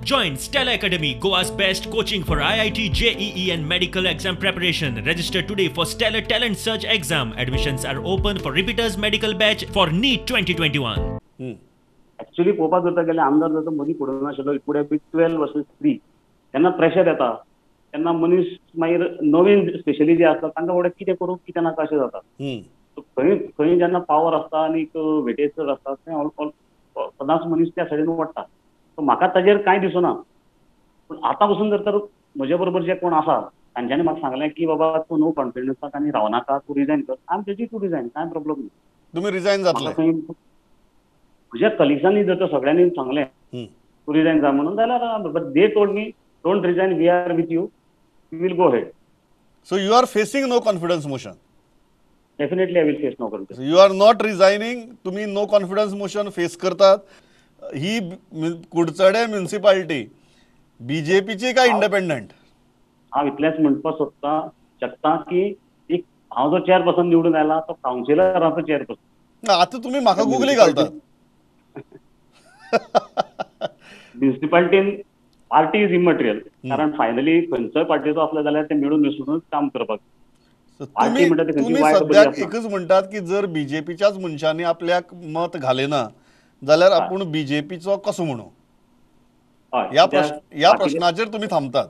Join Stellar Academy, Goa's best coaching for IIT, JEE and medical exam preparation. Register today for Stellar Talent Search exam. Admissions are open for repeaters medical batch for NEET 2021. Actually पळोवपाक जर गेल्यार आमदार जर मदीं पडूंक नाशिल्लो, it could have been 12 versus 3. तेन्ना pressure येता, तेन्ना मनीस मागीर नवीन स्पेशली जे आसता तांकां फुडें कितें करूं कितें नाका अशें जाता. खंय खंय जेन्ना पावर आसता आनी वेटेज चड आसता थंय सदांच मनीस त्या सायडीन वाडटा. सो म्हाका ताजेर कांय दिसना. पूण आतां पसून जर तर म्हजे बरोबर जे कोण आसा तांच्यांनी म्हाका सांगलें की बाबा तूं नो कॉन्फिडन्साक आनी रावनाका, तूं रिजायन कर. I am ready to resign, कांय प्रॉब्लम ना. तुमी रिजायन जातले? म्हज्या कलिग्सांनी जर तर सगळ्यांनी सांगलें तूं रिजायन जा म्हणून जाल्यार, but they told me don't resign, we are with you, we will go ahead. So you are facing no confidence motion? Definitely I will face no confidence. You are not resigning, तुम्ही no confidence motion face करतात. ही कुडचडे municipality बीजेपीची काय independent? हांव इतलेंच म्हणपाक सोदता शकता की एक हांव जो चेअरपर्सन निवडून आयला तो कावन्सिलराचो चेअरपर्सन. आतां तुमी म्हाका गुगली घालतात. म्युनिसिपालिटीन पार्टी is immaterial, कारण फायनली खंयचोय पार्टीचो आसलो जाल्यार ते मेळून मिसळूनच काम करपाक. तुम्ही सद्याक एकच म्हणटात की जर बीजेपीच्याच मनशांनी आपल्याक मत घालें ना जाल्यार आपूण बीजेपीचो कसो म्हणू, ह्या प्रश्नाचेर तुम्ही थांबतात.